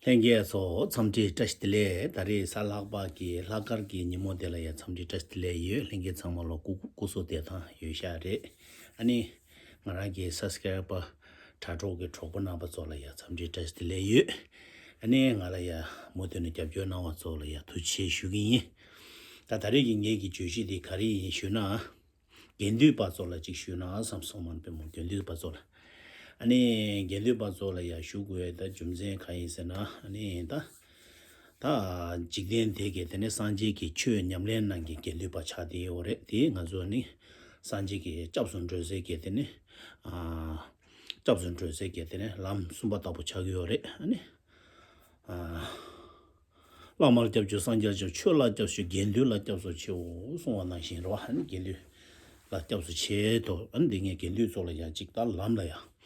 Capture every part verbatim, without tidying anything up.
ལྷན་རྒྱས་ཚོ་འཚམས་འདྲི་བཀྲ་ཤིས་བདེ་ལེགས། ད་རེས་གཟའ་ལྷག་པ་གི་ལྷག་དཀར་གྱི་ཉིན་མོ་དེ་ལ་ཡང་འཚམས་འདྲི་བཀྲ་ཤིས་བདེ་ལེགས་ཡོད། ལྷན་རྒྱས་ཚང་མ་ལ་སྐུ་སྐུ་གཟུགས་བདེ་ཐང་ཡོད་ཤག་རེད། ཨ་ནི་ང་རང་གི་སབ་སི་ཀ་རའི་བར་དྲ་གྲོགས་ཀྱི་གྲོགས་པོ་རྣམ་པ་ཚོ་ལ་ཡང་འཚམས་འདྲི་བཀྲ་ཤིས་བདེ་ལེགས་ཡོད། ཨ་ནི་ང་ལ་ཡང་མུ་མཐུད་ནས་རྒྱབ་སྐྱོར་གནང་བ་ཚོ་ལ་ཡང་ཐུགས་རྗེ་ཆེ་ཞུ་གི་ཡིན། ད་ད་རེས་ཀྱི་ངེད་ཀྱི་བརྗོད་གཞི་དེ་ག་རེ་ཡིན་ཞུས་ན། དགེ་འདུན་པ་ཚོ་ལ་ཅིག་ཞུས་ན་བསམ་སོང་མ་པའི་མོ་དགེ་འདུན་པ་ཚོ་ལ། ཨ་ནི་དགེ་འདུན་པ་ཚོ་ལ་ཡང་ཞུ་དགོས་ད་རྒྱུ་མཚན་གང་ཡིན་ཟེར་ན་ཨ་ནི་ད། ད་འཇིག་རྟེན་དེ་གའི་དེ་ནི་སངས་རྒྱས་ཀྱི་ཆོས་ཉམས་ལེན་གནང་གི་དགེ་འདུན་པ་ཆགས་བསྡད་ཡོད་རེད། དེ་ང་ཚོ་ནི་སངས་རྒྱས་ཀྱི་སྐྱབས་སུ་འགྲོ་སའི་གི་དེ་ནི་ཨ། སྐྱབས་སུ་འགྲོ་སའི་གི་དེ་ནི་ལམ་གསུམ་པ་ལྟ་བུ་ཆགས་ཀྱི་ཡོད་རེད། ཨ་ནི་ཨ། བླ་མར་སྐྱབས་བཅོལ། སངས་རྒྱས་ལ་སྐྱབས། ཆོས་ལ་སྐྱབས་བཅོལ། དགེ་འདུན་ལ་སྐྱབས་སུ་མཆིའོ་གསུངས་པ་ནང་བཞིན་རེད་བ། ཨ་ནི་དགེ་འདུན་ལ་སྐྱབས་སུ་མཆི་དོ། ཨ་ནི་འདི་ངས་དགེ་འདུན་ཚོ་ལ་ཡང་ཅིག་ད་ལམ་ལ་ཡང་།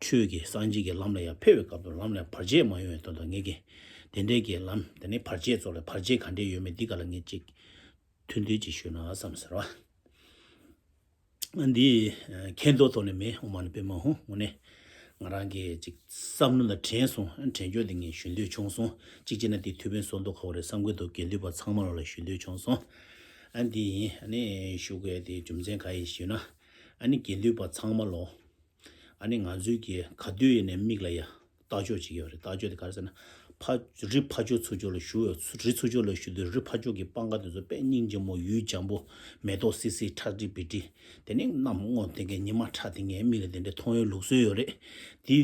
ཆོས་ཀྱི་སངས་རྒྱས་ཀྱི་ལམ་ལ་ཡང་ཕེབས་པའི་སྐབས་དུ་ལམ་ལ་ཡང་བར་ཆད་མ་ཡོང་བའི་དོན་དུ་ངས་ཀྱི་དེ་འདྲའི་གི་ལམ་དེ་ནི་བར་ཆད་ཚོ་ལ་བར་ཆད་ག་འདྲས་ཡོད་མེད་འདི་ག་ལ་ངས་ཅིག་ཐུན་ཐུན་ཅིག་ཞུས་ན་བསམ་ཟེར་བ། འདི་མཁྱེན་རྟོགས་ཐོག་ནས་མེད། ཨོཾ་མ་ཎི་པདྨེ་ཧཱུྃ། དངོས་གནས་ང་རང་གི་ཅིག་བསམ་བློ་ལ་དྲན་སོང་། དྲན་རྒྱུ་དེ་ངས་ཞུ་འདོད་བྱུང་སོང་། གཅིག་བྱས་ན་དེ་ཐུགས་ཕན་གསོ་མདོག་ཁ་པོ་རེད་བསམ་གྱི་འདུག་དགེ་འདུན་པ་ཚང་མ་ལ་ཞུ་འདོད་བྱུང་སོང་། ཨ་འདི་ཡིན། ཨ་ནི་ཞུ་དགོས་དེ་རྒྱུ་མཚན་ག་ཡིན་ཞུས་ན། ཨ་ནི་དགེ་འདུན་པ་ཚང་མ་ལོ། ཨ་ནི་ང་ཚོའི་གི་ག་དུས་ཡིན་ནའི་མིག་ལ་ཡ་ལྟ་ཕྱོགས་ཅིག་ཡོད་རེད། ལྟ་ཕྱོགས་དེ་ག་རེ་ཟེར་ན། ཕ་རི་ཕ་ཕྱོགས་ཚུར་ཕྱོགས་ལ་བཞུགས་ཡོད། རི་ཚུར་ཕྱོགས་ལ་བཞུགས་དུས་རི་ཕ་ཕྱོགས་ཀྱི་སྤང་ཁ་དེ་ཚོ་དཔེ་སྙིང་རྗེ་མོ་ཡུལ་འཇམ་པོ། མེ་ཏོག་སིལ་སིལ་ཁྲ་ཁྲི་བི་ཁྲི། དེ་ནས་གནམ་སྔོ་དེ་གའི་ཉི་མ་ཁྲ་དེ་ངའི་མིག་ལ་དེ་འདྲ་མཐོང་ཡོང་ལུགས་སྲོལ་ཡོད་རེད། དེ་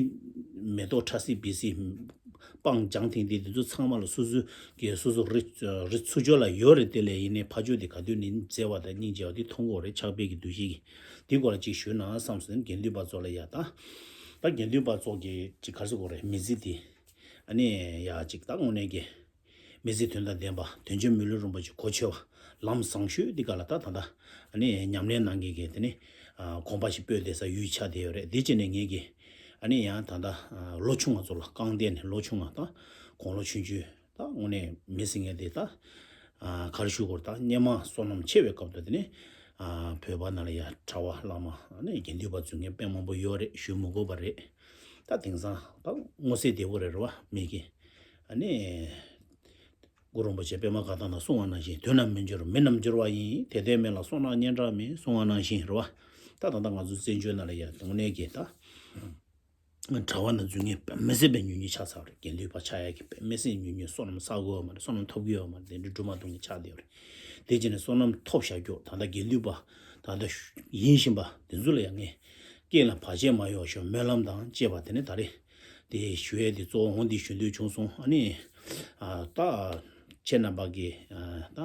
མེ་ཏོག་ཁྲ་སིལ་བི་སིལ། སྤང་ལྗང་ཐིང་ཐིང་དེ་ཚོ་ཚང་མ་ལ་སོ་སོའི་གི་སོ་སོ་རི་རི་ཚུར་ཕྱོགས་ལ་ཡོད་རེད། དེ་ལས་ཡིན་ནའི་ཕ་ཕྱོགས་དེ་ག་དུས་ནས་མཛེས་པ་དང་སྙིང་རྗེ་བ་དེ་མཐོང་གི་ཡོད་རེད། ཕྱག་དཔེ་གི་འདུ་ཤེས་ཀྱིས་དེ་སྐོར་ལ་ཅིག་ཞུས་ན་བསམ་སོང་། དགེ་འདུན་པ་ཚོ་ལ་ཡ་ད། ད་དགེ་འདུན་པ་ཚོ་གི་ཅིག་ག་རེ་ཟེར་དགོས་རེད། མི་ཚེ་འདི་ཨ་ནི་ཡ་ཅིག་ད་དངོས་གནས་ཀྱི་མི་ཚེ་དོན་དང་ལྡན་པ། དོན་ཆེན་མི་ལུས་རིན་པོ་ཆེ་གོ་ཆོད་པ། ལམ་བཟང་ཤོས་འདི་ག་ལ་ད་ད་ད་ཨ་ནི་ཉམས་ལེན་གནང་མཁན་གྱི་དེ་ནི་ཨ་གོམ་པ་ཞིག་སྤོས་བསྡད་ས་ཡུལ་ཆགས་བསྡད་ཡོད་རེད། དེ་བྱས་ནས་ངེད་ཀྱི་ཨ་ནི་ཡང་ད་ད་ཨ་ལོ་ཆུང་བ་ཚོ་ལ་རྐང་སྟེང་ནས་ལོ་ཆུང་བ་ད་དགུང་ལོ་ཆུང་ཆུང་ད་དངོས་གནས་མི་ཟེར་མཁན་དེ་ད་ཨ་ག་རེ་ཞུ་དགོས་རེད། ད་སྔོན་མ་བསོད་ནམས་ཆེ་བའི་སྐབས་དུ་དེ་ནི་ཨ་བོད་པ་ནང་ལ་ཡ་གྲྭ་པ་བླ་མ་ཨ་ནི་དགེ་འདུན་པ་འཛུལ་མཁན་དཔེ་མང་པོ་ཡོད་རེད། ཞུ་མི་དགོས་པ་རེད། ད་དེང་སང་ད་མངོན་གསལ་དོད་པོ་རེད་རེད་བ། མི་གི་ཨ་ནི་གུ་རུ་རིན་པོ་ཆེ་པདྨ་བཀའ་ཐང་ན་གསུངས་པ་ནང་བཞིན། དུས་ནམ་མི་འགྱུར་མི་རྣམས་འགྱུར་བ་ཡིན། དེ་ལྟའི་མི་ལ་བསོད་ནམས་སྙན་གྲགས་མེད་གསུངས་པ་ནང་བཞིན་རེད་བ། ད་ད་ལྟ་ང་ཚོ་བཙན་བྱོལ་ནང་ལ་ཡ་དངོས་གནས་ཀྱི་ད་གྲྭ་པ་ནང་འཛུལ་མཁན་དཔེ་མི་སྲིད་པའི་ཉུང་ཉུང་ཆགས་ཚར་བ་རེད། དགེ་འདུན་པ་ཆགས་ཡ་གི་དཔེ་མི་སྲིད་ཉུང་ཉུང་། བསོད་ནམས་བསགས་ཀྱི་ཡོད་མ་རེད། བསོད་ནམས་ཐོབ་ཀྱི་ཡོད་མ་རེད། དེ་འདྲའི་སྒྲུབ་མ་ཐུབ་མཁན་ཆགས་བསྡད་ཡོད་རེད། དེ་བྱས་ནས་བསོད་ནམས་ཐོབ་བཞག་རྒྱུ་ད་ལྟ་དགེ་འདུན་པ་ད་ལྟ་ཡིན་བཞིན་པ་དེ་ཚོ་ལ་ཡང་ངས་རྐྱེན་ལ་བར་ཆད་མ་ཡོང་བ་ཞུ་སྨོན་ལམ་དང་བཅས་པ་དེ་ནི་ད་རེས་དེ་ཞུ་ཡས་དེ་གཙོ་བོ་འོང་དེ་ཞུ་འདོད་བྱུང་སོང་། ཨ་ནི་ཨ་ད་ཁྱེད་རྣམ་པ་གི་ཨ་ད་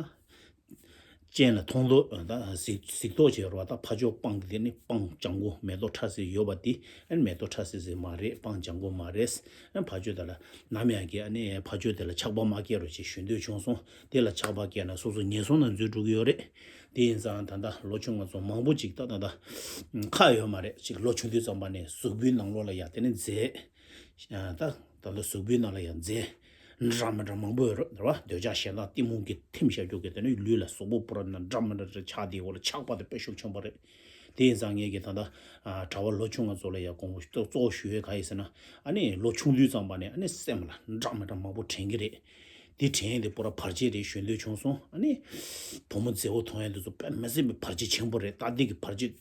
སྤྱན་ལ་མཐོང་དོ་ད་གཟིགས་གཟིགས་རྟོག་བྱེད་རོགས། ད་ཕ་ཕྱོགས་སྤང་གི་དེ་ནི་སྤང་ལྗང་གུ་མེ་ཏོག་ཁྲ་སིལ་ཡོད་པ་དེ་ཨ་ནི་མེ་ཏོག་ཁྲ་སིལ་སིལ་མ་རེད། སྤང་ལྗང་གུ་མ་རེད། ཨ་ཕ་ཕྱོགས་དེ་ལ་ནམ་ཡང་གི་ཨ་ནི་ཕ་ཕྱོགས་དེ་ལ་ཆགས་པ་མ་སྐྱེ་རོགས་ཅེས་ཞུ་འདོད་བྱུང་སོང་། དེ་ལ་ཆགས་པ་སྐྱེས་ན་སོ་སོ་ངན་སོང་ནང་འཛུལ་འགྲོ་གི་ཡོད་རེད། དེ་ཡིན་ཙང་ད་ལྟ་ལོ་ཆུང་བ་ཚོ་མང་པོ་ཅིག་ད་ད་ལྟ་ཁག་ཡོད་མ་རེད། ཅིག་ལོ་ཆུང་དུས་ཙམ་པ་ནས་གཟུགས་པོའི་ནང་ལོགས་ལ་ཡ་དེ་ནས་མཛེས། ད་ད་ལྟ་གཟུགས་པོའི་ནང་ལ་ཡ་མཛེས་འདྲ་མི་འདྲ་མང་པོ་ཡོད་རེད་བ། འདོད་ཆགས་ཞེ་སྡང་གཏི་མུག་གི་ཐིམ་བཞག་རྒྱུ་གི་དེ་ནས་ལུས་ལ་གཟུགས་པོ་པུ་ར་ན་འདྲ་མི་འདྲ་ཆགས་དེ་འོ་ལ་ཆགས་པ་དེ་དཔེ་ཤུགས་ཆེན་པོ་རེད། དེ་ཡིན་ཙང་ངས་ཀྱི་ད་ལྟ་ཨ་གྲྭ་པ་ལོ་ཆུང་བ་ཚོ་ལ་ཡ་དགོངས་པ་གཙོ་གཙོ་བོ་ཞུ་ཡས་ག་ཡིན་ཟེར་ན། ཨ་ནི་ལོ་ཆུང་དུས་ཙམ་པ་ནས་ཨ་ནི་སེམས་ལ་འདྲ་མི་འདྲ་མང་པོ་དྲན་གྱི་རེད། དེ་དྲན་ཡས་དེ་པུ་ར་བར་ཆད་རེད་ཞུ་འདོད་བྱུང་སོང་། ཨ་ནི་བུ་མོ་མཛེས་པོ་མཐོང་ཡས་དེ་ཚོ་དཔེ་མི་སྲིད་པའི་བར་ཆད་ཆེན་པོ་རེད། ད་འདི་གི་བར་ཆད་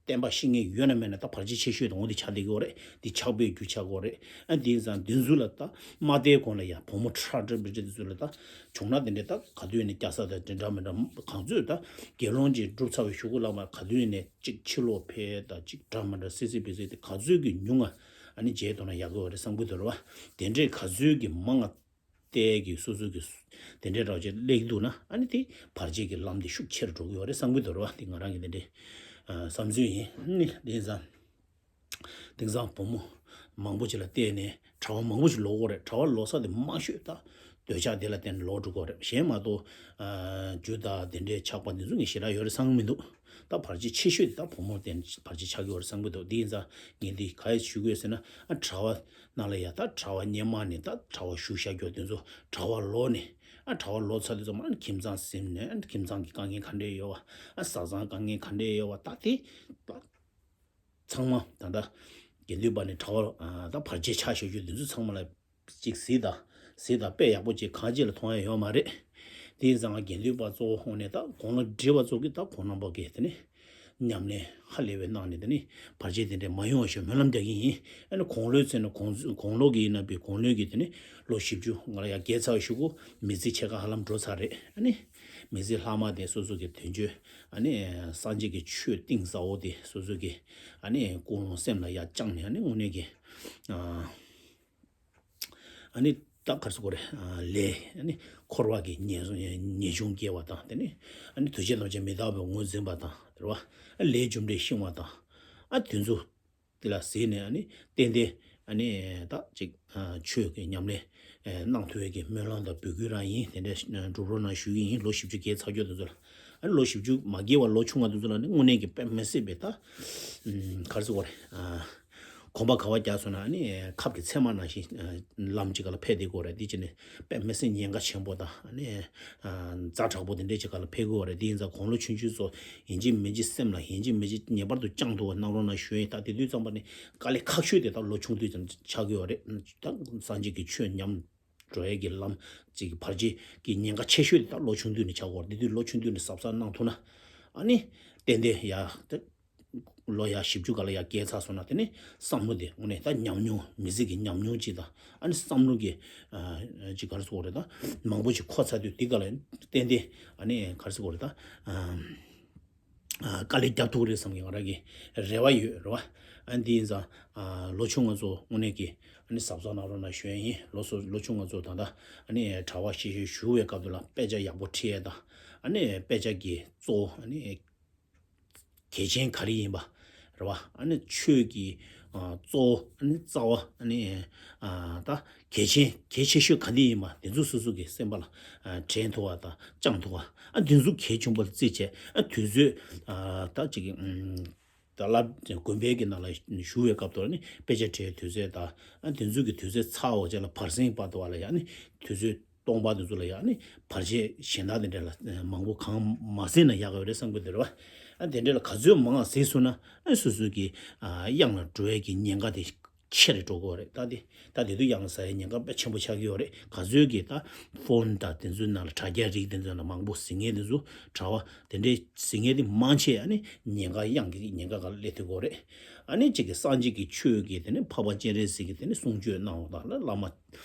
བསྟན་པ་ཤེས་མཁན་ཡོད་ན་མེད་ན་ད་བར་ཆད་ཆེ་ཤོས་དང་འོ་འདི་ཆགས་བསྡད་ཀྱི་ཡོད་རེད། འདི་ཆགས་པའི་རྒྱུ་ཆགས་ཀྱི་ཡོད་རེད། ཨ་འདི་ཡིན་ཙང་འདི་ཚོ་ལ་ད་མ་བལྟས་གོང་ལ་ཡ་བུ་མོ་ཁྲ་ཁྲ་འབྲི་འབྲི་འདི་ཚོ་ལ་ད་བྱུང་ན་དེ་འདྲའི་ད་ག་དུས་ནས་སྐྱ་ས་ད་དེ་འདྲ་མི་འདྲ་གང་ཚོད་ད་དགེ་སློང་ཅིག་སྒྲུབ་ཚར་བའི་གཞུག་གུ་ལ་མ་ག་དུས་ནས་གཅིག་ཕྱི་ལོགས་ཕེབས་ད་གཅིག་འདྲ་མི་འདྲ་སི་སི་བི་སི་དེ་ག་ཚོད་ཀྱི་ཉུང་ང་ཨ་ནི་བརྗེད་ཐུབ་ན་ཡག་གི་ཡོད་རེད་བསམ་གྱི་འདུག་རེད་བ། དེ་འདྲའི་ག་ཚོད་ཀྱི་མང་ང་། ལྟས་ཀྱི་སོ་སོ་གི་དེ་འདྲའི་རང་བཞིན་སླེབས་འདུག་ན་ཨ་ནི་དེ་བར་ཆད་ཀྱི་ལམ་དེ་ཤུགས་ཆེ་རུ་འགྲོ་གི་ཡོད་རེད་བསམ་གྱི་འདུག་རེད་བ། དེ་ང་རང་གི་དེ་འདྲའི་ཨ་བསམ་ཚུལ་ཡིན། ཨ་ནི་དེང་སང་དེང་སང་བུ་མོ་མང་པོ་ཅིག་ལ་བལྟས་ནས་གྲྭ་པ་མང་པོ་ཅིག་ལོག་གི་ཡོད་རེད། གྲྭ་པ་ལོག་ས་དེ་མང་ཤོས་ད་འདོད་ཆགས་དེ་ལ་བརྟེན་ནས་ལོག་འགྲོ་གི་ཡོད་རེད། གཞན་མ་གཏོགས་ཨ་རྒྱུ་དང་དེ་འདྲའི་ཆགས་པ་འདི་ཚོ་ངས་ཞེ་དྲག་ཡོད་རེད་བསམ་གྱི་མི་འདུག་ད་བར་ཆད་ཆེ་ཤོས་དེ་ད་བུ་མོར་བརྟེན་བར་ཆད་ཆགས་ཀྱི་ཡོད་རེད་བསམ་གྱི་འདུག་དེ་ཡིན་ཙང་ངས་འདི་ག་རེ་ཞུ་དགོས་ཟེར་ན། ཨ་གྲྭ་པ་ནང་ལ་ཡ་ད་གྲྭ་པ་སྔོན་མ་ནས་ད་གྲྭ་པ་བཞུགས་བཞག་རྒྱུ་དེ་ཚོ་གྲྭ་པ་ལོག་ནས་ཨ་གྲྭ་པ་ལོག་ཚར་དུས་ཙམ་ཨ་ཁྱིམ་ཚང་ཟིན་ནས་ཨ་ཁྱིམ་ཚང་གི་དཀའ་ངལ་ག་འདྲས་ཡོད་པ། ཨ་བཟའ་ཚང་དཀའ་ངལ་ག་འདྲས་ཡོད་པ། ད་དེ་ད་ཚང་མ་ད་ད་དགེ་འདུན་པ་ནས་གྲྭ་པ་ཨ་ད་བར་ཆད་ཆགས་བཞག་རྒྱུ་དེ་ཚོ་ཚང་མ་ལ། ཅིག་གཟིགས་དང་གཟིགས་དང་དཔེ་ཡག་པོ་ཅིག་གང་ཅི་ལ་མཐོང་ཡ་ཡོད་མ་རེད། དེ་ཡིན་ཙང་ང་དགེ་འདུན་པ་གཙོ་བོ་ཧོང་ནས་ད་དགུང་ལོ་བགྲེས་པ་ཚོ་གིས་ད་ཁོང་རྣམ་པ་གིས་དེ་ནི་ཉམས་ལེན་ཧ་ལས་པའི་གནང་ནས་དེ་ནི་བར་ཆད་དེ་འདྲ་མ་ཡོང་བ་ཞིག་སྨོན་ལམ་རྒྱག་གི་ཡིན། ཨ་ནི་དགུང་ལོའི་ཚེ་ནི་དགུང་དགུང་ལོ་གི་ཡིན་ན་པའི་དགུང་ལོའི་གི་དེ་ནི་ལོ་བཞི་བཅུ་ང་ལ་ཡ་བརྒལ་ཚར་བའི་གཞུག་གུ་མི་ཚེ་ཕྱེད་ཀ་ཧ་ལམ་འགྲོ་ཚར་རེད། ཨ་ནི་མི་ཚེ་ལྷག་མ་དེ་སོ་སོ་གི་དོན་བརྗོད་ཨ་ནི་སངས་རྒྱས་ཀྱི་ཆོས་གཏིང་ཟབ་པོ་དེ་སོ་སོ་གི་ཨ་ནི་ཀུན་སློང་སེམས་ལ་ཡ་བཅངས་ནས་ཨ་ནི་དངོས་གནས་ཀྱི་ཨ། ཨ་ནི་ད་ག་རེ་ཟེར་དགོས་རེད། ཨ་ལས་ཨ་ནི་འཁོར་བ་གི་ཉེས་ཉེས་ཆུང་སྐྱེ་བ་དང་དེ་ནི་ཨ་ནི་དུས་ཆེན་ཐམས་ཅད་མི་རྟག་པའི་ངོས་འཛིན་པ་དང་རེད་བ། ཨ་ལས་རྒྱུ་འབྲས་ཤེས་པ་དང་ཨ་དེ་ཚོ་དེ་ལ་གཟིགས་ནས་ཨ་ནི་ཏན་ཏན་ཨ་ནི་ད་ཅིག་ཨ་ཆོས་ཀྱི་ཉམས་ལེན་ཨ་གནང་ཐུབ་ཡས་ཀྱི་སྨོན་ལམ་དང་འབོད་སྐུལ་རང་ཡིན། དེ་འདྲ་སྒྲུབ་རོགས་གནང་ཞུ་གི་ཡིན། ལོ་བཞི་བཅུ་བརྒལ་ཚར་རྒྱུ་དེ་ཚོ་ལ། ཨ་ནི་ལོ་བཞི་བཅུ་མ་བརྒལ་བ་ལོ་ཆུང་བ་དེ་ཚོ་ལ་ནི་དངོས་གནས་ཀྱི་དཔེ་མི་སྲིད་པའི་ད་ཨམ་ག་རེ་ཟེར་དགོས་རེད། ཨ་གོམ་པ་ག་པར་རྒྱག་སོང་ན་ཨ་ནི་ཁབ་ཀྱི་ཚེར་མ་ནང་བཞིན་ཨ་ལམ་ཅིག་ག་ལ་ཕེབས་བསྡད་དགོས་རེད། དེ་བྱས་ནས་དཔེ་མི་སྲིད་ཉེན་ཁ་ཆེན་པོ་དང་ཨ་ནི་ཨ་ཛ་དྲག་པོ་དེ་འདྲས་ཅིག་ག་ལ་ཕེབས་དགོས་རེད། དེ་ཡིན་ཙང་དགུང་ལོ་ཆུང་ཆུང་ཚོ་ཡིན་གཅིག་མིན་གཅིག་སེམས་ལ་ཡིན་གཅིག་མིན་གཅིག་ངེས་པར་དུ་བཅངས་ཐུབ་པ་གནང་རོགས་གནང་ཞུ་ཡིན། ད་དེ་དུས་ཙམ་པ་ནི་དཀའ་ལས་ཁག་ཤོས་དེ་ད་ལོ་ཆུང་དུས་ཙམ་ཆགས་ཀྱི་ཡོད་རེད། ད་སངས་རྒྱས་ཀྱི་ཆོས་ཉམས་འགྲོ་ཡས་ཀྱི་ལམ་ཅིག་བར་ཆད་ཀྱི་ཉེན་ཁ་ཆེ་ཤོས་དེ་ད་ལོ་ཆུང་དུས་ནས་ཆགས་ཀྱི་ཡོད་རེད། དེ་དུས་ལོ་ཆུང་དུས་ནས་གཟབ་གཟབ་གནང་ཐུབ་ན་ཨ་ནི་ཏན་ཏན་ཡ་ད་ལོ་ཡ་བཞི་བཅུ་ག་ལ་ཡ་བརྒལ་ཚར་སོང་ན་དེ་ནི་བསམ་བློ་དེ་དངོས་གནས་ད་ཉམས་མྱོང་མི་ཚེ་གི་ཉམས་མྱོང་ཅིག་དང་ཨ་ནི་བསམ་བློ་གི་ཨ་ཅིག་ག་རེ་ཟེར་དགོས་རེད། ད་མང་པོ་ཞིག་འཁོར་ཚར་དུས་དེ་ག་ལ་ཏན་ཏན་ཨ་ནི་ག་རེ་ཟེར་དགོས་རེད། ད་ཨ། ཨ་དཀའ་ལས་རྒྱག་ཐུབ་རེད་བསམ་གྱི་ང་རང་གི་རེ་བ་ཡོད་རེད་བ། ཨ་འདི་ཡིན་ཙང་ཨ་ལོ་ཆུང་ང་ཚོ་དངོས་གནས་ཀྱི་ཨ་ནི་གཟབ་གཟབ་གནང་རོགས་གནང་ཞུ་ཡ་ཡིན། ལོ་སོ་ལོ་ཆུང་ང་ཚོ་ད་ལྟ་ཨ་ནི་གྲྭ་པ་ཤེས་ཤེས་ཞུ་བའི་སྐབས་དུ་ལ་དཔེ་ཆ་ཡག་པོ་ཁྲིད་ཡས་དང་ཨ་ནི་དཔེ་ཆ་གི་གཙོ་བོ་ཨ་ནི་གལ་ཆེན་ག་རེ་ཡིན་པ་རེད་བ། ཨ་ནི་ཆོས་ཀྱི་ཨ་གཙོ་བོ་ཨ་ནི་རྩ་བ་ཨ་ནི་ཨ་ད་གལ་ཆེན་གལ་ཆེ་ཤོས་ག་འདི་ཡིན་པ་དེ་ཚོ་སོ་སོ་གི་སེམས་པ་ལ་ཨ་དྲན་ཐུབ་པ་དང་བཅངས་ཐུབ་པ། ཨ་དེ་ཚོ་གལ་ཆེན་པོ་ལ་བརྩི་བྱས་ཨ་དུས་ཚོད་ཨ་ད་ཅིག་ཨམ་ད་ལ་དགོན་པའི་གི་ནང་ལ་བཞུགས་པའི་སྐབས་དུ་ནི་དཔེ་ཆ་ཁྲིད་དུས་ཚོད་དང་ཨ་དེ་ཚོ་གི་དུས་ཚོད་ཚར་བ་བྱས་ལ་བར་གསེང་བར་དུ་བ་ལ་ཡང་ནི་དུས་ཚོད་སྟོང་པ་དེ་ཚོ་ལ་ཡང་ནི་བར་ཆད་གཞན་དག་དེ་འདྲ་ལ་མང་པོ་གང་མ་ཟིན་ན་ཡག་གི་རེད་བསམ་གི་འདུག་རེད་བ། ཨ་དེ་འདྲ་ལ་ག་ཚོད་མང་ཟིན་སོང་ན་ཨ་སོ་སོ་གི་ཨ་གཡང་ལ་འགྲོ་ཡས་ཀྱི་ཉེན་ཁ་དེ་ཆེ་རུ་འགྲོ་གི་རེད། ད་དེ་ད་དེ་དུས་གཡང་ཟ་ཡས་ཉེན་ཁ་དཔེ་ཆེན་པོ་ཆགས་ཀྱི་ཡོད་རེད། ག་ཚོད་ཀྱི་ད་ཕོན་དང་དེ་ཚོའི་ནང་ལ་དྲ་རྒྱ་རིགས་དེ་ཚོའི་ནང་མང་པོ་གཟིགས་མཁན་དེ་ཚོ་གྲྭ་པ་དེ་འདྲའི་གཟིགས་མཁན་དེ་མང་ཆེ་ཨ་ནི་ཉེན་ཁ་གཡང་གི་ཉེན་ཁ་ག་ལ་སླེབས་ཐུབ་ཀྱི་རེད། ཨ་ནི་གཅིག་གི་སངས་རྒྱས་ཀྱི་ཆོས་ཀྱི་དེ་ནི་འཕགས་པ་སྤྱན་རས་གཟིགས་ཀྱི་དེ་ནི་གསུང་ཆོས་གནང་བ་དང་ལ་བླ་མ་བྱང་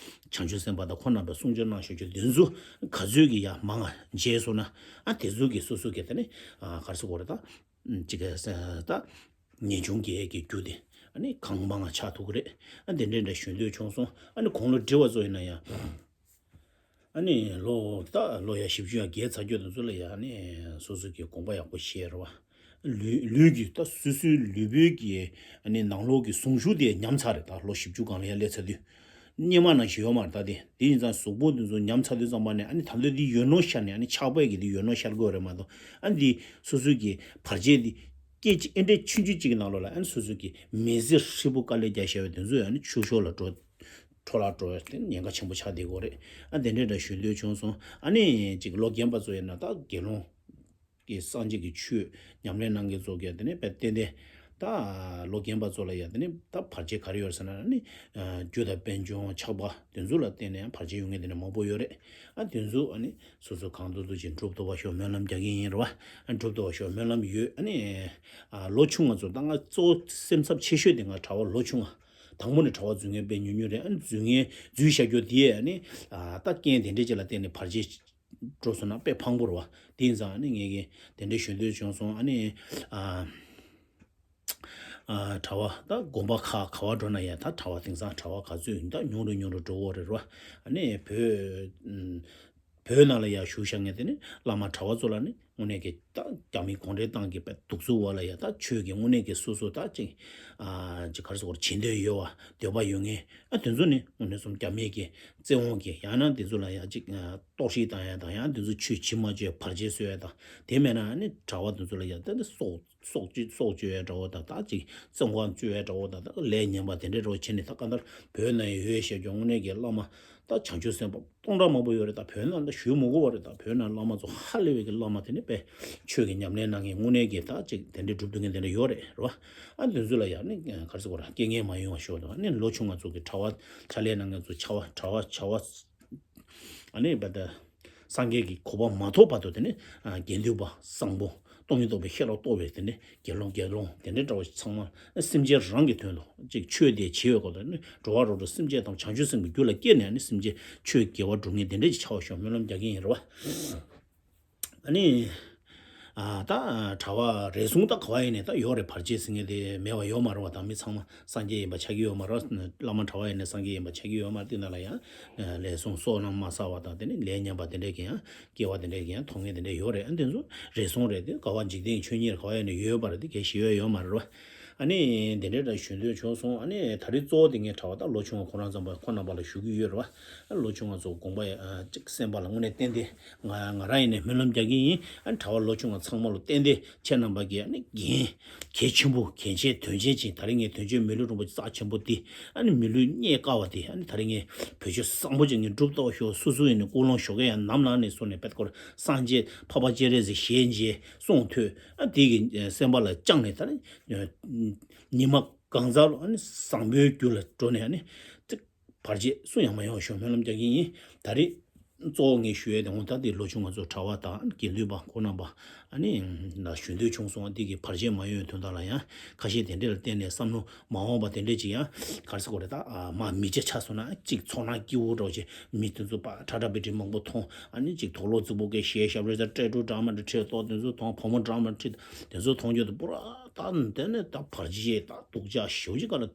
ཆུབ་སེམས་དཔའ་དང་ཁོང་རྣམ་པས་གསུང་ཆོས་གནང་བཞག་རྒྱུ་དེ་ཚོ་ག་ཚོད་ཀྱི་ཡ་མང་ང་མཇལ་སོང་ན་ཨ་དེ་ཚོ་གི་སོ་སོ་གི་དེ་ནི་ཨ་ག་རེ་ཟེར་དགོས་རེད། ད་ཅིག་གི་ད་ཉེན་ཆུང་གི་གི་རྒྱུ་དེ་ཨ་ནི་གང་མང་ང་ཆགས་ཐུབ་ཀྱི་རེད། ཨ་དེ་འདྲ་འདྲ་ཞུ་འདོད་བྱུང་སོང་། ཨ་ནི་དགུང་ལོ་བགྲེས་པ་ཚོ་ཡིན་ན་ཡང་། ཨ་ནི་ལོ་ད་ལོ་ཡ་བཞི་བཅུ་ཡ་བརྒལ་ཚར་རྒྱུ་དེ་ཚོ་ལ་ཡ་ཨ་ནི་སོ་སོ་གི་དགོངས་པ་ཡག་པོ་བཞེས་རེད་བ། ལུས་ལུས་ཀྱི་ད་སོ་སོའི་ལུས་པོའི་གི་ཨ་ནི་ནང་ལོགས་ཀྱི་ཟུངས་ཤུགས་དེ་ཉམས་ཚར་རེད། ད་ལོ་བཞི་བཅུ་སྒང་ལ་ཡ་སླེབས་ཚར་དུས། སྙེ་མ་ནང་བཞིན་ཡོད་མ་རེད། ད་དེ་དེ་ཡིན་ཙང་གཟུགས་པོ་དེ་ཚོ་ཉམས་ཚར་དུས་ཙམ་པ་ནས་ཨ་ནི་ད་ལྟ་དེ་ཡོད་ནོ་ཤར་ནས་ཨ་ནི་ཆགས་པས་ཀྱི་དེ་ཡོད་ནོ་ཤར་དགོས་རེད་མ་གཏོགས། ཨ་ནི་དེ་སོ་སོའི་གི་བར་ཆད་དེ་སྐད་ཅིག་ཨེ་འདྲས་ཆུང་ཆུང་གཅིག་གི་ནང་ལོགས་ལ་ཨ་ནི་སོ་སོའི་གི་མི་ཚེ་ཧྲིལ་པོ་དཀའ་ལས་རྒྱག་བཞག་པའི་དེ་ཚོ་ཨ་ནི་ཆུ་ཤོར་ལ་འགྲོ། འཕྲོ་བརླག་འགྲོ་བའི་ཉེན་ཁ་ཆེན་པོ་ཆགས་བསྡད་ཀྱི་ཡོད་རེད། ཨ་དེ་འདྲས་འདྲ་ཞུ་འདོད་བྱུང་སོང་། ཨ་ནི་ཅིག་ལོ་རྒན་པ་ཚོ་ཡིན་ན་ད་དགེ་སློང་གི་སངས་རྒྱས་ཀྱི་ཆོས་ཉམས་ལེན་གནང་མཁན་ཚོ་གིས་དེ་ནས་དཔེ་ཏན་ཏན་ད་ལོ་རྒན་པ་ཚོ་ལ་ཡང་དེ་ནས་ད་བར་ཆད་ག་རེ་ཡོད་ཟེར་ན་ཨ་ནི་རྒྱུ་དང་དཔལ་འབྱོར་ཆགས་པ་དེ་ཚོ་ལ་བརྟེན་ནས་བར་ཆད་ཡོང་མཁན་དེ་འདྲ་མང་པོ་ཡོད་རེད། ཨ་དེ་ཚོ་ཨ་ནི་སོ་སོ་གང་ཐུབ་ཐུབ་ཅིག་འགྲུབ་ཐུབ་པ་ཤོག་སྨོན་ལམ་རྒྱག་གི་ཡིན་རེད་བ། ཨ་འགྲུབ་ཐུབ་པ་ཤོག་སྨོན་ལམ་ཡོད། ཨ་ནི་ཨ་ལོ་ཆུང་ང་ཚོ་ད་ང་གཙོ་བོ་སེམས་འཚབ་ཆེ་ཤོས་དེ་ང་གྲྭ་པ་ལོ་ཆུང་ང་དང་པོ་ནས་གྲྭ་པ་འཛུལ་མཁན་དཔེ་ཉུང་ཉུང་རེད། ཨ་ནི་འཛུལ་མཁན་འཛུལ་བཞག་རྒྱུ་དེ་ཨ་ནི་ཨ་ད་རྐྱེན་དེ་འདྲ་ཅིག་ལ་བརྟེན་ནས་བར་ཆད་འགྲོ་སོང་ན་དཔེ་ཕངས་པོ་རེད་བ། དེ་ཡིན་ཙང་ཨ་ནི་ངས་ཀྱི་དེ་འདྲ་ཞུ་འདོད་བྱུང་སོང་། ཨ་ནི་ཨ་ཨ་གྲྭ་པ་ད་དགོན་པ་ཁག་ག་བ་འགྲོ་ན་ཡང་ད་གྲྭ་པ་དེང་སང་གྲྭ་པ་ག་ཚོད་ཡིན་ད་ཉུང་རུ་ཉུང་རུ་འགྲོ་གི་ཡོད་རེད་བ། ཨ་ནི་བོད་ཨུམ་བོད་ནང་ལ་ཡང་བཞུགས་བཞག་མཁན་དེ་ནི་བླ་མ་གྲྭ་པ་ཚོ་ལ་ནི་དངོས་གནས་ཀྱི་ད་རྒྱ་མི་གུང་ཁྲན་ཏང་གི་དཔེ་གདུག་རྩུབ་འོག་ལ་ཡང་ད་ཆོས་ཀྱི་དངོས་གནས་ཀྱི་སོ་སོ་ད་ཅིག་ཨ་ཅིག་ག་རེ་ཟེར་དགོས་རེད། བྱེད་འདོད་ཡོད་བ་འདོད་པ་ཡོད་མཁན་ཨ་དེ་ཚོ་ནི་དངོས་གནས་སོང་རྒྱ་མིའི་གི་བཙན་དབང་གི་ཡང་ན་དེ་ཚོ་ལ་ཡང་ཅིག་ཨ་གཏོར་བཤིག་བཏང་ཡ་དང་ཡང་དེ་ཚོ་ཆོས་བྱེད་མ་བཅུག་བར་ཆད་བཟོ་ཡ་དང་དེ་མེད་ན་ཨ་ནི་གྲྭ་པ་དེ་ཚོ་ལ་ཡང་ད་ནི་སྲོག་སྲོག་གཅོད་སྲོག་གཅོད་ཡ་འདྲ་བོ་དང་ད་ཅིག་བཙོན་ཁང་བཅུག་ཡ་འདྲ་བོ་དང་ད་ལས་ངན་པ་དེ་འདྲ་འདྲ་བོ་བྱས་ནས་ད་ག་འདྲ་བོད་ནང་ཡོད་ཤེས་ཀྱང་དངོས་གནས་ཀྱི་བླ་མ་ད་བྱང་ཆུབ་སེམས་དཔའ་སྟོང་ཕྲག་མང་པོ་ཡོད་རེད། ད་བོད་ནང་ད་ཞུ་མི་དགོས་པ་རེད། ད་བོད་ནང་བླ་མ་ཚོ་ཧ་ལས་པའི་གི་བླ་མ་དེ་ནི། པས་ཆོས་ཀྱི་ཉམས་ལེན་གནང་མཁན་དངོས་གནས་ཀྱི་ད་ཅིག་དེ་འདྲའི་སྒྲུབ་ཐུབ་མཁན་དེ་འདྲ་ཡོད་རེད། རེད་བ། ཨ་དེ་ཚོ་ལ་ཡང་ནི་ག་རེ་ཟེར་དགོས་རེད། རྐྱེན་ངན་མ་ཡོང་བ་ཤོག་དང་། ཨ་ནི་ལོ་ཆུང་བ་ཚོ་གི་གྲྭ་བ་ཕྱག་ལས་གནང་མཁན་ཚོ་ཕྱག་པ་གྲྭ་བ་ཕྱག་པ། ཨ་ནི་བ་ད་སངས་རྒྱས་ཀྱི་གོ་འཕང་མ་ཐོབ་བར་དུ་དེ་ནི་ཨ་དགེ་འདུན་པ་བཟང་པོ། སྟོང་ཉིད་རྟོགས་པའི་ཤེས་རབ་རྟོགས་པའི་དེ་ནི་དགེ་སློང་དགེ་སློང་དེ་འདྲའི་གྲྭ་བ་ཚང་མ་སེམས་ཅན་རང་གི་དོན་དུ་ཅིག་ཆོས་དེ་བྱེད་པའི་སྐོར་དུ་ནི་འགྲོ་བ་རིགས་དྲུག་སེམས་ཅན་ཐམས་ཅད་བྱང་ཆུབ་སེམས་ཀྱི་རྒྱུ་ལ་སྐྱེས་ནས་ནི་སེམས་ཅན་ཆོས་དགེ་བ་སྒྲུབ་མཁན་དེ་འདྲ་ཅིག་ཆགས་པ་ཤོག་སྨོན་ལམ་རྒྱག་གི་ཡིན། རེད་བ། ཨ་ནི། ཨ་ད་གྲྭ་བ་རེ་ཟུང་ད་ག་བ་ཡིན་ནས་ད་ཡོད་རེད། བར་ཆད་ཟེར་མཁན་དེ་མེད་པ་ཡོད་མ་རེད་བ། ད་མི་ཚང་མ་སངས་རྒྱས་ཡིན་པ་ཆགས་ཀྱི་ཡོད་མ་རེད། བླ་མ་གྲྭ་བ་ཡིན་ནས་སངས་རྒྱས་ཡིན་པ་ཆགས་ཀྱི་ཡོད་མ་རེད། དེ་ནང་ལ་ཡང་ལས་ཟུང་བསོད་ནམས་མ་བསགས་པ་དང་དེ་ནི་ལས་ངན་པ་དེ་འདྲས་ཀྱི་ཡང་སྐྱེ་བ་དེ་འདྲས་ཀྱི་ཡང་ཐོབ་མཁན་དེ་འདྲས་ཡོད་རེད། ཨ་དེ་ཚོ་རེ་ཟུང་རེད། དེ་ག་བ་འཇིག་རྟེན་ཆོས་ཉིད་ག་བ་ཡིན་ནས་ཡོད་པ་རེད། དེ་གལ་ཞིག་ཡོད་ཡོད་མ་རེད་བ། ཨ་ནི་དེ་འདྲའི་འདྲ་ཞུ་འདོད་བྱུང་སོང་། ཨ་ནི་ད་རེས་གཙོ་བོ་དེ་ངས་གྲྭ་བ་དང་ལོ་ཆུང་བ་ཁོ་རང་ཙམ་པ་ཁོ་རྣམ་པ་ལ་ཞུ་གི་ཡོད་རེད་བ། ཨ་ལོ་ཆུང་བ་ཚོ་དགོངས་པ་ཡ་ཨ་ཅིག་སེམས་པ་ལ་དངོས་གནས་ཏན་ཏན་ང་ང་རང་ཡིན་ནས་སྨོན་ལམ་རྒྱག་གི་ཡིན། ཨ་ནི་གྲྭ་བ་ལོ་ཆུང་བ་ཚང་མ་ལ་ཏན་ཏན་ཁྱེད་རྣམ་པ་གིས་ཨ་ནི་འགན་གལ་ཆེན་པོ་གལ་ཆེ་དོན་ཆེན་ཅིག་ད་རེས་ངས་དོན་གཅོད་མི་ལུས་རིན་པོ་ཆེ་རྩ་ཆེན་པོ་དེ་ཨ་ནི་མི་ལུས་རྙེད་དཀའ་བ་དེ་ཨ་ནི་ད་རེས་ངས་བེད་སྤྱོད་བཟང་པོ་ཅིག་ངས་སྒྲུབ་ཐུབ་ཤོག་སོ་སོ་ཡིན་ནས་ཀུན་སློང་ཞོགས་ཀས་ཡང་ནམ་ལངས་ནས་སོང་ནས་བེད་སྐོར་སངས་རྒྱས་འཕགས་པ་སྤྱན་རས་གཟིགས་ཞལ་མཇལ་གསུང་ཐོས། ཨ་དེ་གི་སེམས་པ་ལ་བཅངས་ནས་ད་ནི་ཉི་མ་གང་ཟག་ལ་ཨ་ནི་བཟང་པོའི་རྒྱུ་ལ་འགྲོ་ནས་ཨ་ནི་བར་ཆད་སུ་ཡང་མ་ཡོང་ཞུ་སྨོན་ལམ་རྒྱག་གི་ཡིན། ད་རེས་གཙོ་བོ་ངས་ཞུ་ཡས་དེ་འོ་ད་དེ་ལོ་ཆུང་ང་ཚོ་གྲྭ་བ་དང་དགེ་འདུན་པ་ཁོང་རྣམ་པ་ཨ་ནི་ལ་ཞུ་འདོད་བྱུང་སོང་། ཨ་དེ་གི་བར་ཆད་མ་ཡོང་བའི་དོན་དག་ལ་ཡང་ཁ་ཤས་དེ་འདྲས་ལ་བརྟེན་ནས་བསམ་བློ་མ་འོངས་པ་དེ་འདྲས་ཅིག་ཡང་ག་རེ་ཟེར་དགོས་རེད། ད་ཨ་མ་མི་བརྗེད་ཆགས་སོང་ན་ཅིག་ཚོར་སྣང་སྐྱིད་པོ་འདྲ་བོ་ཅིག་མི་དེ་ཚོ་པ་ཁྲ་ཁྲ་པི་ཏི་མང་པོ་མཐོང་། ཨ་ནི་ཅིག་དོག་ལོ་རྫིག་པོ་སྐད་བཤད། ཞབས་རེ་ཟ་སྤྲད་འགྲོ་འདྲ་མ་འདྲ་ཁྲིད་ཏོ་དེ་ཚོ་མཐོང་། བུ་མོ་འདྲ་མ་ཁྲིད་དེ་ཚོ་མཐོང་རྒྱུ་དེ་པུ་ར་ད་དེ་ནས་ད་བར་ཆད་ད་སྡུག་ཅག་ཞེ་པོ་ཅིག་ག་ལ་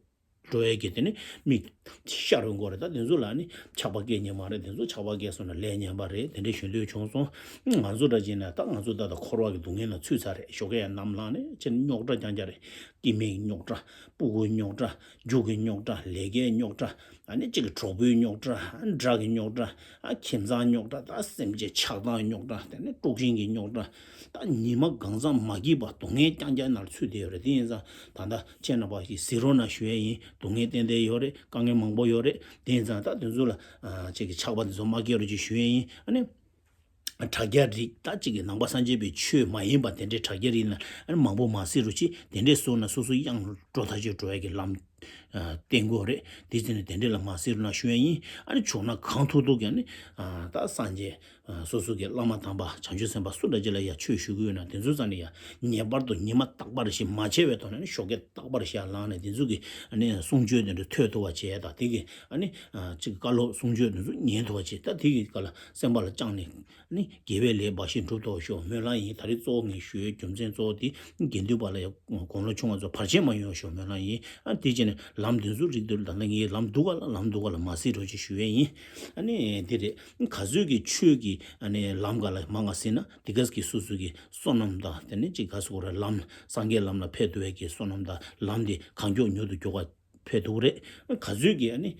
འགྲོ་ཡས་ཀྱི་དེ་ནི་མིག་ཤར་འོང་གི་རེད། ད་དེ་ཚོ་ལ་ནི་ཆགས་པ་སྐྱེ་ཉན་མ་རེད། དེ་ཚོ་ཆགས་པ་སྐྱེ་སོང་ན་ལས་ངན་པ་རེད། དེ་འདྲ་ཞུ་འདོད་བྱུང་སོང་། ང་ཚོ་འདྲ་བྱས་ན་ད་ང་ཚོ་ད་ལྟ་འཁོར་བ་གི་སྡུག་བསྔལ་ལ་ཚུད་ཚར་རེད། ཞོགས་ཀས་ཡང་ནམ་ལངས་ནས་ཅི་རྙོག་དྲ་རྐྱང་རྐྱང་རེད། སྐྱེ་དམན་རྙོག་དྲ། སྤུ་གུ་རྙོག་དྲ། རྒྱུ་གི་རྙོག་དྲ། ལས་ཀའི་རྙོག་དྲ། ཨ་ནི་གཅིག་གི་གྲོགས་པོའི་རྙོག་དྲ། ཨ་དགྲ་གི་རྙོག་དྲ། ཨ་ཁྱིམ་ཚང་རྙོག་དྲ། ད་སེམས་ཅན་ཆགས་སྡང་རྙོག་དྲ། དེ་ནས་དཀྲུག་ཤིང་གི་རྙོག་དྲ། ད་ཉི་མ་གང་ཚང་མ་སྐྱིད་པ་སྡུག་བསྔལ་རྐྱང་རྐྱང་ནང་ཚུད་བསྡད་ཡོད་རེད། དེ་ཡིན་ཙང་ད་ལྟ་ཁྱེད་རྣམ་པ་ཞིག་གཟིགས་རོགས་གནང་ཞུ་ཡས་ཡིན། སྡུག་བསྔལ་ཏན་ཏན་ཡོད་རེད། དཀའ་ངལ་མང་པོ་ཡོད་རེད། དེ་ཡིན་ཙང་ད་དེ་ཚོ་ལ་ཨ་གཅིག་གི་ཆགས་པ་དེ་ཚོ་མ་སྐྱེ་རོགས་ཅིག་ཞུ་ཡས་ཡིན། ཨ་ནི། དྲ་རྒྱ་རིགས་ད་གཅིག་གི་ནང་པ་སངས་རྒྱས་པའི་ཆོས་མ་ཡིན་པ་དེ་འདྲའི་དྲ་རྒྱ་རིགས་ལ་ཨ་ནི་མང་པོ་མ་གཟིགས་རོགས་གྱིས། དེ་འདྲས་བཟོས་ན་སོ་སོ་གཡང་འགྲོ་ཐག་ཆོད་འགྲོ་ཡ་གི་ལམ་ཨ་བསྟན་དགོས་རེད། དེ་བྱས་ནས་དེ་འདྲས་ལ་མ་གཟིགས་རོགས་གནང་ཞུ་ཡ་ཡིན། ཨ་ནི་བྱུང་ན་གང་ཐུབ་ཐུབ་ཀྱིས་ཨ་ནི་ཨ་ད་སངས་རྒྱས་ཨ་སོ་སོ་གི་བླ་མ་དམ་པ་བྱང་ཆུབ་སེམས་དཔའ་སུ་འདྲ་ཅིག་ལ་ཡ་ཆོས་ཞུ་གི་ཡོད་ན་དེ་ཚོ་རྩ་ནས་ཡ་ངེས་པར་དུ་ཉི་མ་རྟག་པར་ཞིག་མ་བྱས་པའི་ཐོག་ནས་ཨ་ནི་ཞོགས་ཀས་རྟག་པར་ཞིག་ལངས་ནས་དེ་ཚོ་གི་ཨ་ནི་གསུང་ཆོས་དེ་འདྲ་ཐོས་ཐུབ་པ་བྱས་དང་། དེ་གི་ཨ་ནི་ཨ་གཅིག་བཀའ་སློབ་གསུང་ཆོས་དེ་ཚོ་ཉན་ཐུབ་པ་བྱས། ད་དེ་གི་སྐབས་ལ་སེམས་པ་ལ་བཅངས་ནས། ནི་དགེ་བའི་ལས་འབའ་ཞིག་འགྲུབ་ཐུབ་ཤོག་སྨོན་ལམ་ཡིན། ད་རེས་གཙོ་བོ་ངས་ཞུ་ཡའི་རྒྱུ་མཚན་གཙོ་བོ་དེ་དགེ་འདུན་པ་ལ་ཡང་དགུང་ལོ་ཆུང་བ་ཚོ་བར་ཆད་མ་ཡོང་ཤོག་སྨོན་ལམ་ཡིན། ཨ་དེ་བྱས་ནས་ལམ་དེ་ཚོ་རིགས་དེ་ད་ལྟ་ངས་ལམ་སྡུག་ག་ལ་ལམ་སྡུག་ག་ལ་མ་གཟིགས་རོགས་ཅིག་ཞུ་ཡས་ཡིན། ཨ་ནི་དེ་རེད། ག་ཚོད་ཀྱི་ཆོས་ཀྱི་ཨ་ནི་ལམ་ག་ལ་མང་ང་ཟིན་ན་དེ་ག་གི་སོ་སོ་གི་བསོད་ནམས་དང་དེ་ནི་ཅིག་ག་ཟེར་དགོས་རེད། ལམ་སངས་རྒྱས་ལམ་ལ་ཕེབས་ཐུབ་པའི་གི་བསོད་ནམས་དང་ལམ་དེ་གང་མགྱོགས་མྱུར་དུ་མགྱོགས་པ་ཕེབས་ཐུབ་རེད། ག་ཚོད་ཀྱི་ཨ་ནི་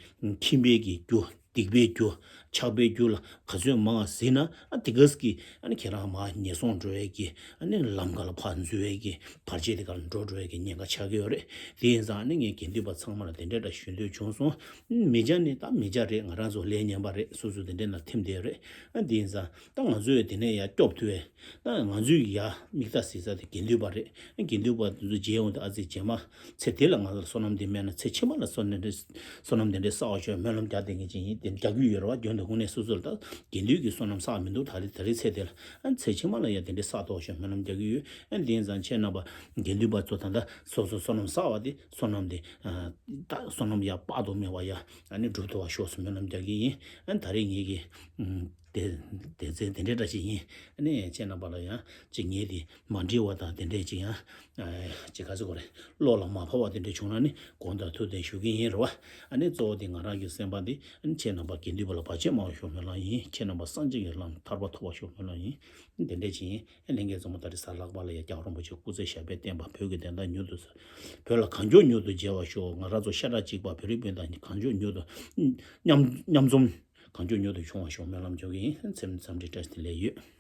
ཁྱིམ་པའི་གི་རྒྱུ། སྡིག་པའི་རྒྱུ། ཆགས་པའི་རྒྱུ་ལ་ག་ཚོད་མང་ཟིན་ན་ཨ་དེ་ག་གི་ཨ་ནི་ཁྱེད་རང་མར་ངན་སོང་འགྲོ་བའི་གི་ཨ་ནི་ལམ་ག་ལ་ཕར་འཛུལ་བའི་གི་བར་ཆད་དེ་ག་ལ་འགྲོ་འགྲོ་བའི་གི་ཉེན་ཁ་ཆགས་ཀྱི་ཡོད་རེད། དེ་ཡིན་ཙང་ཨ་ནི་ངས་དགེ་འདུན་པ་ཚང་མ་ལ་དེ་འདྲ་འདྲ་ཞུ་འདོད་བྱུང་སོང་། མི་བྱ་ནི་ད་མི་བྱ་རེད། ང་རང་ཚོ་ལས་ངན་པ་རེད། སོ་སོ་དེ་འདྲའི་ནང་ཐིམ་བསྡད་ཡོད་རེད། ཨ་དེ་ཡིན་ཙང་ད་ང་ཚོས་དེ་ནས་ཡར་སྐྱོབ་ཐུབ་པའི། ད་ང་ཚོའི་ཡ་མིག་ལྟ་ཟེར་ས་དེ་དགེ་འདུན་པ་རེད། དགེ་འདུན་པ་དེ་ཚོ་མཇལ་འོང་དུས་ཨ་ཙི་རྗེས་མ་ཚེ་འདི་ལ་ང་ལ་བསོད་ནམས་འདི་མེད་ན་ཚེ་ཕྱི་མ་ལ་བསོད་ནམས་འདི་བསོད་ནམས་དེ་འདྲའི་བསགས་པ་ཤོག་སྨོན་ལམ་རྒྱག་བསྡད་མཁན་ཅིག་ཡིན། དེ་རྒྱག་རྒྱུ་ཡོད་རེད་བ། རྒྱུན་དུ་དངོས་གནས་སོ་སོ་ལ་ད་དགེ་འདུན་གྱི་བསོད་ནམས་བསགས་མི་འདུག་ད་རེས་ད་རེས་ཚེ་འདི་ལ་ཨ་ཚེ་ཕྱི་མ་ལ་ཡ་དེ་འདྲའི་བསགས་ཐུབ་པ་ཤོག་སྨོན་ལམ་རྒྱག་གི་ཡོད། ཨ་དེ་ཡིན་ཙང་ཁྱེད་རྣམ་པ་དགེ་འདུན་པ་ཚོ་ད་ལྟ་སོ་སོ་བསོད་ནམས་བསགས་པ་དེ་བསོད་ནམས་དེ་ད་བསོད་ནམས་ཡ་དཔག་ཏུ་མེད་པ་ཡ་ཨ་ནི་འགྲུབ་ཐུབ་པ་ཤོག་སྨོན་ལམ་རྒྱག་གི་ཡིན། ཨ་ད་རེས་ངེད་ཀྱི་དེ་དེ་ཚེ་དེ་འདྲའི་འདྲ་ཞིག་ཡིན། ཨ་ནི་ཁྱེད་རྣམ་པ་ལ་ཡང་ཅིག་ངས་དེ་མ་འགྲིག་པ་དང་དེ་འདྲས་ཅིག་ཡང་ཅིག་ག་ཚོད་གོ་རེད། བློ་ལ་མ་ཕབ་པ་དེ་འདྲས་བྱུང་ན་ནི་དགོངས་དག་ཐུགས་བདེན་ཞུ་གི་ཡིན་རེད་བ། ཨ་ནི་གཙོ་བོ་དེ་ང་རང་གི་སེམས་པ་འདི་ཨ་ནི་ཁྱེད་རྣམ་པ་དགེ་འདུན་པ་ལ་བར་ཆད་མང་བ་ཤོག་སྨོན་ལམ་ཡིན། ཁྱེད་རྣམ་པ་སངས་རྒྱས་ཀྱི་ལམ་ཐར་པ་ཐོབ་པ་ཤོག་སྨོན་ལམ་ཡིན། དེ་འདྲས་ཅིག་ཡིན། ཨ་ལྷན་རྒྱས་ཚང་མ་ད་རེས་གཟའ་ལྷག་པ་ལ་ཡ་རྒྱལ་བ་རིན་པོ་ཆེ་སྐུ་ཚེ་ཞབས་པད་བརྟན་པ། བོད་ཀྱི་བདེན་མཐའ་མྱུར་དུ་གསལ། བོད་ལ་གང་མགྱོགས་མྱུར་དུ་མཇལ་བ་ཤོག་ང་རང་ཚོ་ཤ་ཁྲག་གཅིག་པ་བོད་རིགས་སྤུན་ཟླ་གང་མགྱོགས་མྱུར་དུ་མཉམ་མཉམ་འཛོམས་གང་མགྱོགས་མྱུར་དུ་བྱུང་བ་ཤོག་སྨོན་ལམ་རྒྱག་གི་ཡིན། མཚམས་མཚམས་འདྲི་བཀྲ་ཤིས་བདེ་ལེགས་ཡོད།